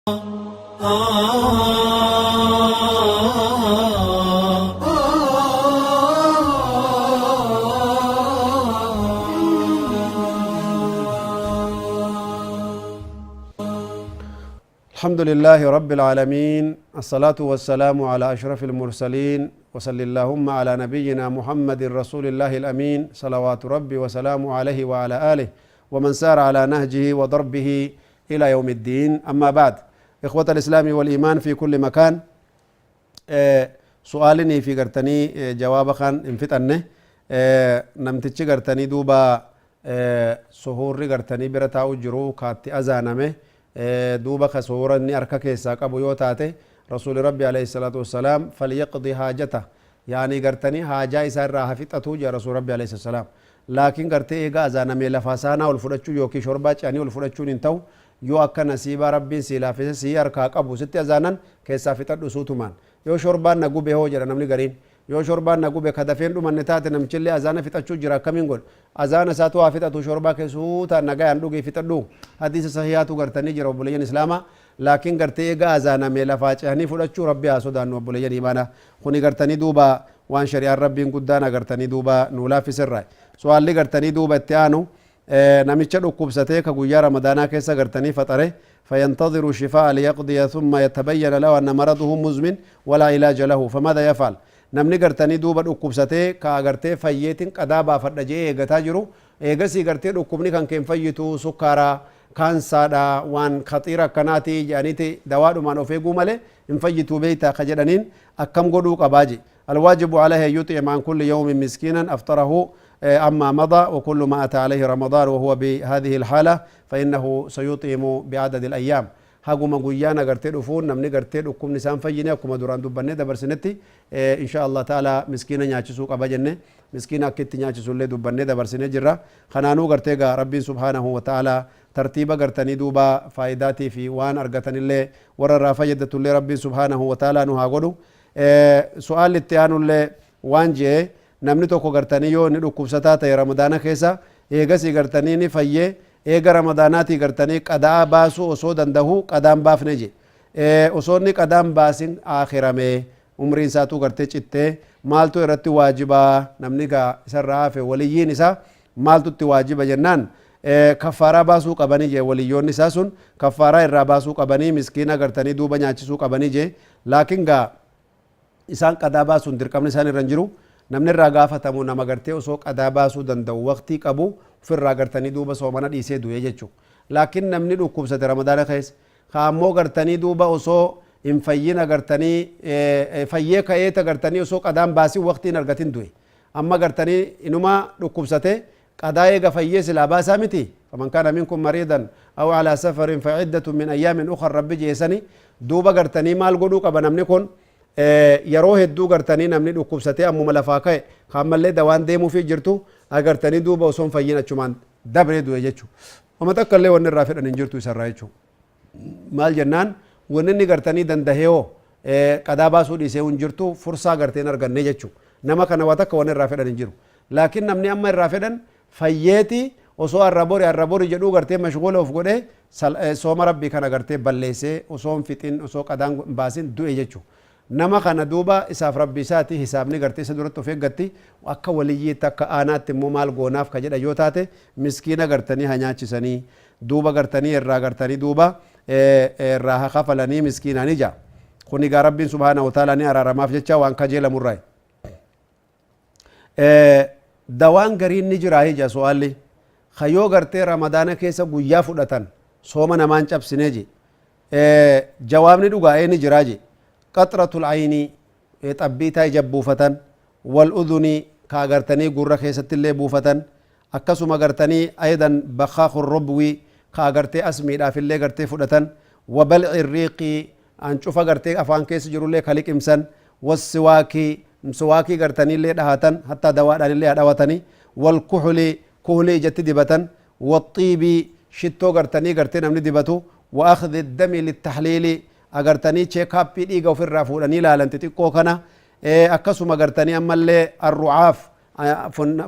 الحمد لله رب العالمين، الصلاة والسلام على أشرف المرسلين، وصل اللهم على نبينا محمد رسول الله الأمين، صلوات ربي وسلامه عليه وعلى آله ومن سار على نهجه وضربه إلى يوم الدين. أما بعد، إخوة الإسلام والإيمان في كل مكان، سؤالني في قرتني جواب خان انفتنه نمتشي قرتني دوبا سهور قرتني برتا أجرو كاتي أزانمه دوبا كسهورا ني أركا كيسا قبو يوتاته رسول ربي عليه الصلاة والسلام فليقضي حاجته، يعني قرتني حاجة إسار راها فتأتو يا رسول ربي عليه الصلاة والسلام. لكن قرتي إيغا أزانمه لفاسانا والفرچو يوكي شربا يعني والفرچو ننتو يو أكا نسيبا ربي سيلافسه سي أركا قبو ست أزانان كيسا فتأتو سوتمان يو شربان نقو به جرى نمني قرين يو شربان نقو به كدفين دو من نتات نمچلي أزانة فتأتو جرى كمين قول أزانة ساتو فتأتو شربا كسوتا نقا يندوغي فتأتو حديث صحيحاتو قرتني جرى بوليين إسلاما. لكن قرتي إيغا أزانة ميلا فاچهني فرچو ربي آسودان وبوليين إيمانا خوني قرتني دوبا وان شريعة ربي قدانا قرتني دوبا نولا في سر سؤال لي قرتني دوبا اتيانو نمچ دكوبسته كغويا رمضان كيسا قرتني فطره فينتظر شفاء ليقضي ثم يتبين له أن مرضه مزمن ولا علاج له فماذا يفعل؟ نمني قرتني دوبا دكوبسته كاغرتي فيتين قدا بافد جي ايغتا جرو ايغسي قرتي دكوبني كان كين فيتو سكارا كانسادا وان خطيره كناتي جانيتي دوادو مان اوفيغو مالي ان فيتو بيتا خجدنين اكم غدو قباجي الواجب عليه يطعم عن كل يوم مسكينا افطره أما مضى وكل ما أتى عليه رمضان وهو بهذه الحالة فإنه سيطعم بعدد الأيام. هاقوما قيانا قرتي دفون نمني قرتي دكم نسان فيني أكما دوران دبني دبر سنتي إن شاء الله تعالى مسكينة نياچسو قبا جنة مسكينة كت نياچسو اللي دبني دبر سنة جرة خنانو قرتي غا ربي سبحانه وتعالى ترتيب قرتني دوبا فايداتي في وان أرغتني اللي ورى رافجدة اللي ربي سبحانه وتعالى نها قدو. سؤال التيانو اللي وان جي namni tokko gartanii yoo inni dhukkubsataa ta'e ramadaana keessa eegasii gartanii ni fayyee eega ramadaanaatii gartanii qadaa baasuu osoo danda'u qadaan baafne je. Osoo inni qadaan baasin aakhirame umriin isaatuu gartee cittee maaltu irratti waajibaa namni gaa isarraa hafe waliyyiin isaa maaltu itti waajiba jennaan kaffaaraa baasuu qabanii je waliyyoonni isaa sun kaffaaraa irraa baasuu qabanii miskiina gartanii duuba nyaachisuu qabanii je. Laakiin gaa isaan qadaa baasuun dirqamni isaan irra hin jiru. Namni irraa gaafatamu nama gartee osoo qadaa baasuu danda'u waqtii qabu ofirraa gartanii duuba soomana dhiisee du'e jechuudha. Laakiin namni dhukkubsate ramadaana keessa kaammoo gartanii duuba osoo hin fayyina gartanii fayyee ka'eeta gartanii osoo qadaan baasii waqtii hin argatin du'e. Amma gartanii inuma dhukkubsate qadaa eega fayyee silaa baasaa miti. فمن كان منكم مريضا أو على سفر فعدة من أيام أخر ربي جيسني دوبا غرتني مال قدو قبا نمني كون yeroo hedduu gartanii namni dhukkubsatee ammuma lafaa ka'e kaammallee dawaan deemuufii jirtu agartanii duuba osoo hin fayyin achumaan dabree du'e jechuudha. Oma takka illee wanni irraa fedhan hin jirtu isarraa jechuudha. Maal jennaan wanni inni gartanii dandahee hoo qadaa baasuu dhiisee hin jirtu fursaa gartee hin arganne jechuudha. Nama kana waa takka wanni irraa fedhan hin jiru. Laakiin namni amma irraa fedhan fayyeeti osoo arra bori arra bori jedhuu gartee mashghuula of godhee sooma rabbii kana gartee balleessee osoo hin fixin osoo qadaan hin baasin du'e jechuudha. Nama kana duuba isaaf rabbi isaati hisaabni gartee isa duratti of eeggatti akka waliyyiitti akka aanaatti immoo maal goonaaf ka jedha yoo taate miskiina gartanii haa nyaachisanii duuba gartanii irraa gartanii duuba irraa haa kafalanii miskiinaa ni ja'a. Kun egaa rabbiin subhaanahu wa ta'aalaa ni araaramaaf jecha waan kajeelamurraa. Dawaan gariin ni jira ija su'aalli. Kayyoo gartee ramadaana keessa guyyaa fudhatan sooma namaan cabsinee je. Jawaabni dhugaa'ee ni jira je. قطرة العين طبيتا جبوفتن والأذن كاغرتني غرة خيست اللي بوفتن أكسو غرتني أيضا بخاخ الربوي كاغرتي أسمي لا في اللي غرتي فدتن وبلع الريق أن شوف غرتي أفان كيس جرو اللي خليك إمسن والسواكي مسواكي غرتني اللي دهاتن حتى دواء اللي دهوتني والكحل كحلي جت دبتن والطيب شتو غرتني غرتي نمني دبتو وأخذ الدم للتحليل agartanii cheekaappii dhiiga ofirraa fuudhanii ilaalan xixiqqoo kana akkasuma agartanii ammallee arrucaaf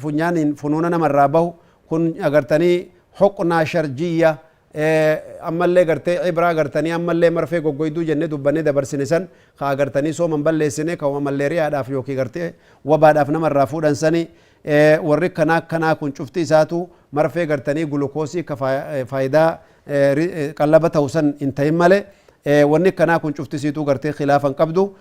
funyaaniin funuuna namarraa bahu kun agartanii hoqnaa sharjiyya Ammallee gartee cibraa gartanii ammallee marfee goggoyduu jennee dubbannee dabarsine san ka agartanii sooman balleessine ka malleeriyaadhaaf yookiin gartee wabaadhaaf namarraa fuudhan sani, warri kanaa kanaa kun cufti isaatu marfee gartanii gulukoosii ka faayidaa qallaba ta'u san hin ta'in malee, wanni kanaa kun cufti isiituu gartee khilaafan qabdu.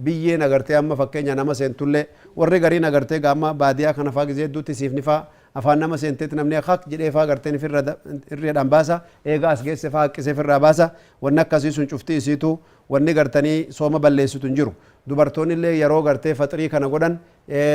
Biyyeen agartee amma fakkeenya nama seentullee, warri gariin agartee gaama baadiyaa kana faa gizee hedduutti siifni faa afaan nama seenteetti namni haq jedhee faa garteen irreedhaan baasa, eegaa as geesse faa haqqisee firraa baasa. Wanni akkasii sun cufti isiitu wanni gartanii sooma balleessitu hin jiru. Dubartoonni illee yeroo gartee faxirii kana godhan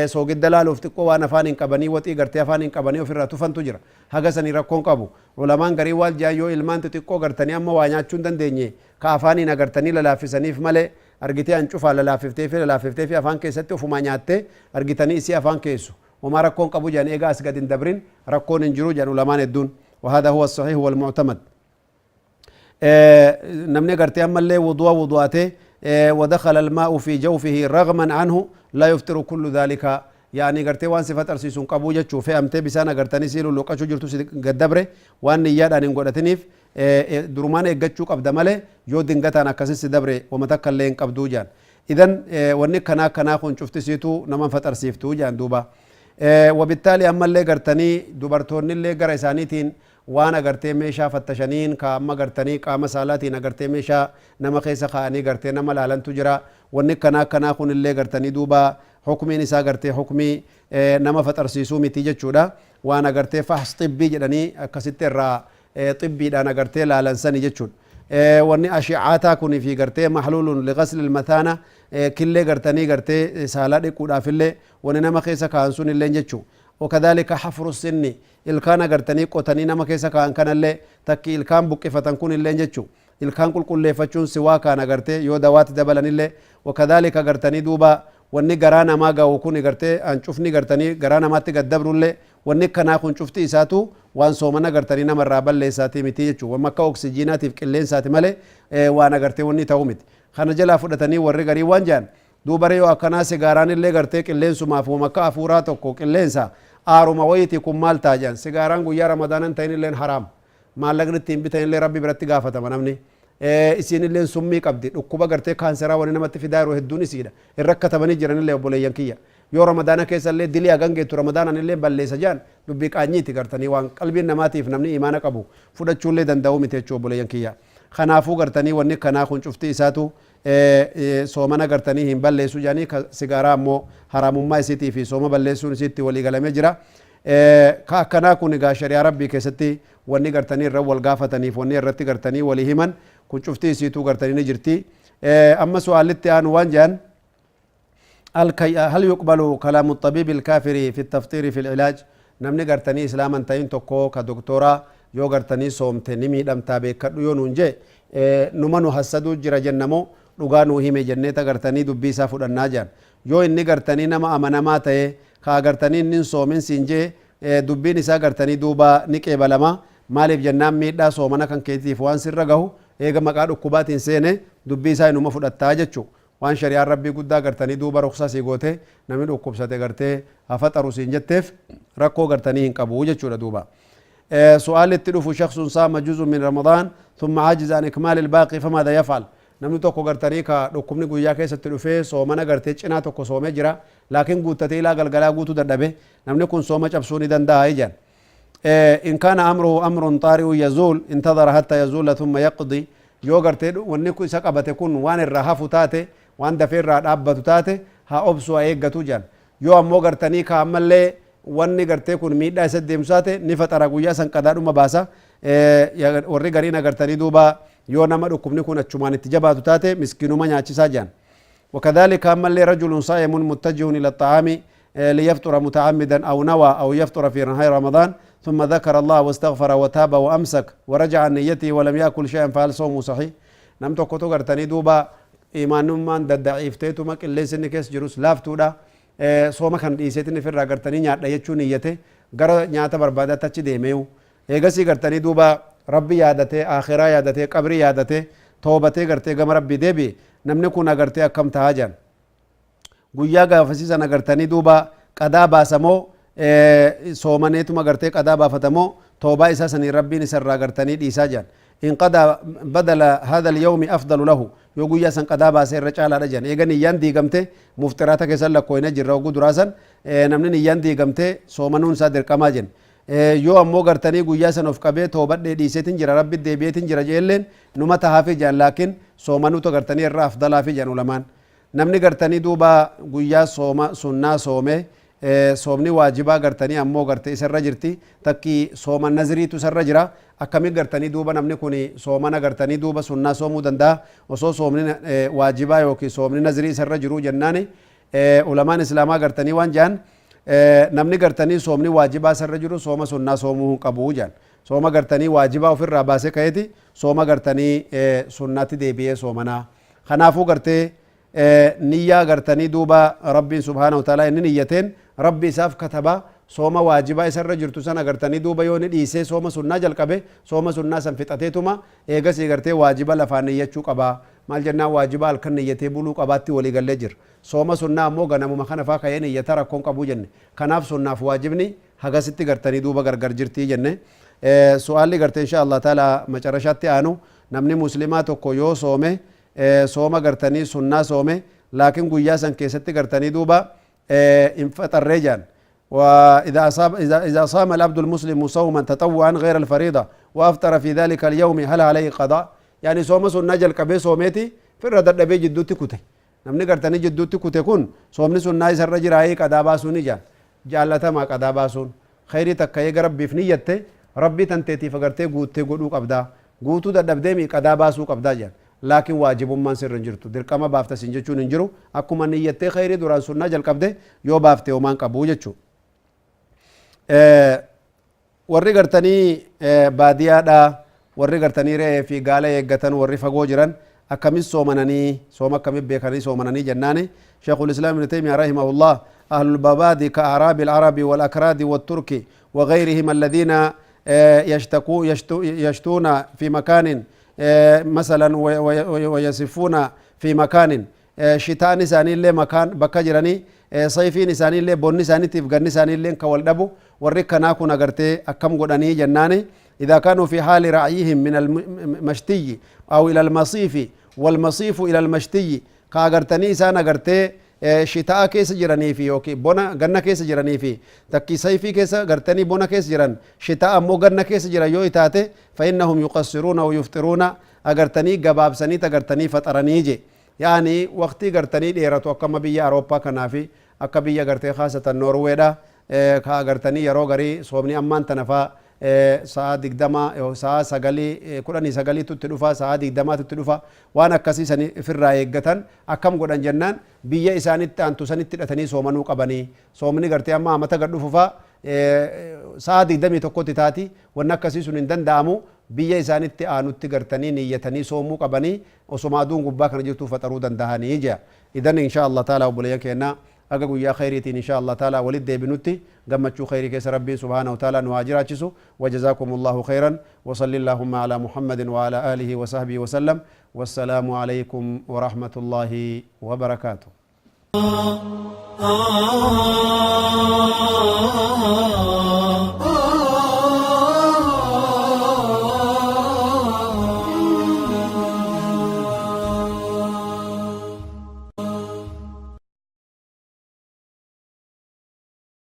soogidda laaluuf xiqqoo waan afaan hin qabanii, waxii gartee afaan hin qabanii ofirraa tufantu jira. Haga sanii rakkoon qabu. Ulamaan garii waal ji'an, yoo ilmaan xixiqqoo gartanii amma waa nyaachuu hin dandeenye ka afaaniin agartanii lalaafisaniif malee, argitee hancufaa lalaaffiftee fi afaan keessatti ofumaa nyaattee argitanii isii afaan keessu homaa rakkoon qabu jedhan. Eegaa as gad hin dabrin rakkoon hin jiru jedhan ulamaan hedduun. وهذا هو الصحيح والمعتمد. Namni gartee ammallee wudu'a wudu'ate ودخل الماء في جوفه رغما عنه لا يفطر كل ذلك. يعني gartee waan si faxarsiisuun qabuu jechuu fe'amtee bisaan agartanii si lulluqachuu jirtu si gaddabre waan niyyaadhaan hin godhatiniif durumaan eeggachuu qabda malee, yoo dingataan akkasis si dabre wama takka illee hin qabduu jaan. Idan wanni kanaa kanaa kun cuftisiitu nama faxarsiiftuu jaan duuba. وبالتالي ammallee gartanii dubartoonni illee gara isaaniitiin waan agartee meeshaa fattashaniin ka amma gartanii qaama saalaatiin agartee meeshaa nama keessa kaa'anii gartee nama laalantu jira. Wanni kanaa kanaa kun illee gartanii duuba hukumiin isaa gartee hukumii nama faxarsiisuu miti jechuudha. Waan agartee فحص طبي jedhanii akkasitti irraa xibbiidhaan agartee laalan sani jechuudha. Wanni ashi'aataa kunii fi gartee محلول لغسل المثانة, killee gartanii gartee saalaa dhiquudhaaf illee wanni nama keessa kaa'an sun illee jechuu. وكذلك حفر السن, ilkaan agartanii qotanii nama keessa kaa'an kanallee, takki ilkaan buqqifatan kun illee jechuu, ilkaan qulqulleeffachuun siwaa kaan agartee yoo dawaatti dabalanillee. وكذلك agartanii duuba wanni garaa namaa ga'u kun gartee hancufni gartanii garaa namaatti gaddabrullee, wanni kanaa kun cufti isaatu waan soomana gartanii namarraa balleessaatii miti jechuu. Waan akka oksijiinaatiif qilleensaati malee waan agartee wanni ta'u miti. Kana jalaa fudhatanii warri garii waan jedhan, duuba yoo akkanaa sigaaraan illee gartee qilleensumaaf waan akka hafuuraa tokko qilleensa aaruma wayiiti, kun maal ta'a jedhan. Sigaaraan guyyaa Ramadaanan ta'in illeen haraam. Maallaqni ittiin bitan illee Rabbi biratti gaafatama namni. Isiin illeen summii qabdi. Dhukkuba gartee kaanseraa wani namatti fidaa yeroo hedduun isiidha. Irra katabanii jiran illee, obboleeyyan kiyya, yoo Ramadaana keessa illee dilii hagan geettu Ramadaanan illee balleessa jedhan, dubbii qaanyiiti gartanii waan qalbiin namaatiif namni imaana qabu fudhachuullee danda'uu miti jechuu, obboleeyyan kiyya. Kanaafuu gartanii wanni kanaa kun cufti isaatu soomana gartanii hin balleessu jedhanii. Sigaaraa ammoo haraamummaa isiitii fi sooma balleessuun isiitti walii galamee jira. Ka akkanaa kun egaa shari'aa Rabbii keessatti wanni gartanii irra wal gaafataniif wanni irratti gartanii walii himan kun cufti isiituu gartanii ni jirti. Amma su'aalitti aanu waan jedhan: هل يقبل كلام الطبيب الكافر في التفطير في العلاج؟ Namni gartanii islaaman ta'in tokko ka doktoraa yoo gartanii soomte ni miidhamtaa beekadhu yoo nuun jee, numa nu hassaduu jira jennamoo dhugaa nuu hime jennee ta gartanii dubbii isaa fudhannaa jedhan. Yoo inni gartanii nama amanamaa ta'e ka gartanii inni soomin siin jee, dubbiin isaa gartanii duuba ni qeebalama. Maaliif jennaan, miidhaa soomana kan keetiif waan sirra gahu eega maqaa dhukkubaatiin seene, dubbii isaa inuma fudhattaa jechuu. Waan shari'aan Rabbii guddaa gartanii duuba ruksaa sii goote, namni dhukkubsate gartee hafaxaru siin jetteef, rakkoo gartanii hin qabu jechuudha duuba. سؤال itti dhufu: شخص صام جزء من رمضان ثم عجز عن إكمال الباقي، فماذا يفعل؟ Namni tokko gartanii ka dhukkubni guyyaa keessatti dhufee soomana gartee cinaa tokko soomee jira, laakiin guuttatee ilaa galgalaa guutuu dadhabe, namni kun sooma cabsuu ni danda'a jedhan. إن كان أمره أمر طارئ يزول انتظر حتى يزول ثم يقضي. Yoo gartee wanni isa qabate kun waan irraa hafu taate, waan dafee irraa dhaabbatu taate, haa obsu, haa eeggatu jedhan. Yoo ammoo gartanii ka ammallee wanni gartee kun miidhaa isa deemsu taate, ni faxara, guyyaa san qadaadhuma baasa. Warri gariin agartanii duuba yoo nama dhukkubni kun achumaan itti jabaatu taate, miskiinuma nyaachisaa jedhan. وكذلك أما اللي رجل صائم متجه إلى الطعام ليفطر متعمدا أو نوى أو يفطر في نهار رمضان، ثم ذكر الله واستغفر وتاب وأمسك ورجع عن نيته ولم يأكل شيئا، فهل صومه صحيح؟ Nam tokkotu gartanii duuba imaanummaan daddaciifteetuma qilleensi inni keessa jirus laaftuudha, sooma kan dhiiseetin ifirraa gartanii nyaadha jechuun niyyate, gara nyaata barbaadaatti achi deemeeyu. Eegasii gartanii duuba Rabbi yaadatee, akhiraa yaadatee, qabrii yaadatee, toobatee, gartee gama Rabbii deebi'e. Namni kun agartee akkam tahaa jedhan. Guyyaa gaafasiisan agartanii duuba qadaa baasamoo, soomaneetuma gartee qadaa baafatamoo, Toobaa isaa sanii Rabbiin isarraa gartanii dhiisaa jedhan. In qadaa badala hadha alyawmi afdalu lahu, yoo guyyaa san qadaa baasee irra caalaadha jedhan. Eega niyyaan diigamte, muftiraata keessan lakkooyne jirra hogguu duraa san, namni niyyaan diigamte soomanuun isaa dirqamaa jenne. Yoo ammoo gartanii guyyaa san of qabee toobadhee dhiiseetin jira, Rabbi deebi'eetin jira jeelleen numa tahaafi jedhan, laakiin soomanuutu gartanii irra afdalaafi jedhan ulamaan. Namni gartanii duuba guyyaa sooma sunnaa soome, soomni waajibaa gartanii ammoo garte isarra jirti, takki sooma nazriitu isarra jira, akkami gartanii duuba namni kun soomana gartanii duuba sunnaa soomuu danda'a osoo soomni waajibaa yookiin soomni nazrii isarra jiru jennaani, ulamaan islaamaa gartanii waan jedhan, namni gartanii soomni waajibaa isarra jiru sooma sunnaa soomuu hin qabu jedhan. Sooma gartanii waajibaa ofirraa baasee ka'eeti sooma gartanii sunnaatti deebi'ee soomanaa. Kanaafuu gartee niyyaa gartanii duuba Rabbiin subhaanahu wa ta'ala inni niyyateen Rabbi isaaf kataba. Sooma waajibaa isarra jirtu sana gartanii duuba yoo inni dhiisee sooma sunnaa jalqabe, sooma sunnaa san fixateetuma eegasii gartee waajiba lafaan niyyachuu qaba. Maal jennaan, waajiba halkan niyyatee buluu qabaatti walii gallee jira. Sooma sunnaa ammoo ganamuma kana faa ka'ee niyyata, rakkoon qabuu jenne. Kanaaf sunnaaf waajibni hagasitti gartanii duuba gargar jirtii jenne. Su'aalli gartee insha Allah taala macarashaatti aanu, namni muslimaa tokko yoo soome, sooma gartanii sunnaa soome, laakiin guyyaa san keessatti gartanii duuba hin faxarree jedhan. وإذا أصاب إذا صام العبد المسلم صوما تطوعا غير الفريضة وأفطر في ذلك اليوم هل عليه قضاء؟ يعني صوم سنة jalqabee soomeeti firra dadhabee jidduutti kute. Namni gartanii jidduutti kute kun soomni sunnaa isarra jiraayii qadaa baasuu ni jaan. Jaallatamaa qadaa baasuun khayrii takka eega Rabbiif niyyatte Rabbii tanteetiif agartee guuttee godhuu qabdaa. Guutuu dadhabdeemi qadaa baasuu qabdaa jedhan, laakiin waajibummaan sirra hin jirtu. Dirqama baafta sin jechuun hin jiru. Akkuma niyyattee khayrii duraan sunnaa jalqabde yoo baafte homaan qabuu jechuu. Warri gartanii baadiyaadhaa, warri gartanii re'ee fi gaala eeggatan, warri fagoo jiran akkamis soomananii, sooma akkamit beekanii soomananii jennaani, Sheekul Islaam Ibn Taymiyaa rahimahullah, أهل البوادي كأعراب العرب والأكراد والترك وغيرهم الذين يشتكو يشتون في مكان مثلا ويصفون في مكان، shitaan isaaniillee makaan bakka jiranii, sayfiin isaaniillee, bonni isaaniitiif ganni isaaniillee ka wal dhabu, warri kanaa kun agartee akkam godhanii jennaani, إذا كانوا في حال رعيهم من المشتي أو إلى المصيف والمصيف إلى المشتي، ka agartanii isaan agartee shitaa keessa jiranii fi yookiin bona ganna keessa jiranii fi takki sayfii keessa gartanii bona keessa jiran, shitaa ammoo ganna keessa jiran yoo itaate, فإنهم يقصرون ويفطرون, agartanii gabaabsanii agartanii faxaranii je. Yaani waqtii gartanii dheeratu akkama biyya Awurooppaa kanaa fi akka biyya gartee khaasatan Noorweedha ka agartanii yeroo garii soomni ammaan tana faa sa'a 20, sa'a 9, 19tu itti dhufa, sa'a 20tu itti dhufa, waan akkasii sani ifirraa eeggatan akkam godhan jennaan, biyya isaanitti aantu sanitti hidhatanii soomanuu qabanii. Soomni gartee amma amata gad dhufu faa sa'a 21tti taati, wanni akkasii sun hin danda'amu. Biyya isaanitti aanutti gartanii niyyatanii soomuu qabanii, osoma aduun gubbaa kana jirtuu faxaruu dandahanii jea. Idan insha Allah taala obboleeyyan keenna, aga guyyaa khayriitiin insha Allah taala walit deebinutti gammachuu khayrii keessa Rabbiin subhaanahu taala nu haa jiraachisu. وجزاكم الله خيرا وصل اللهم على محمد وعلى آله وصحبه وسلم، والسلام عليكم ورحمة الله وبركاته.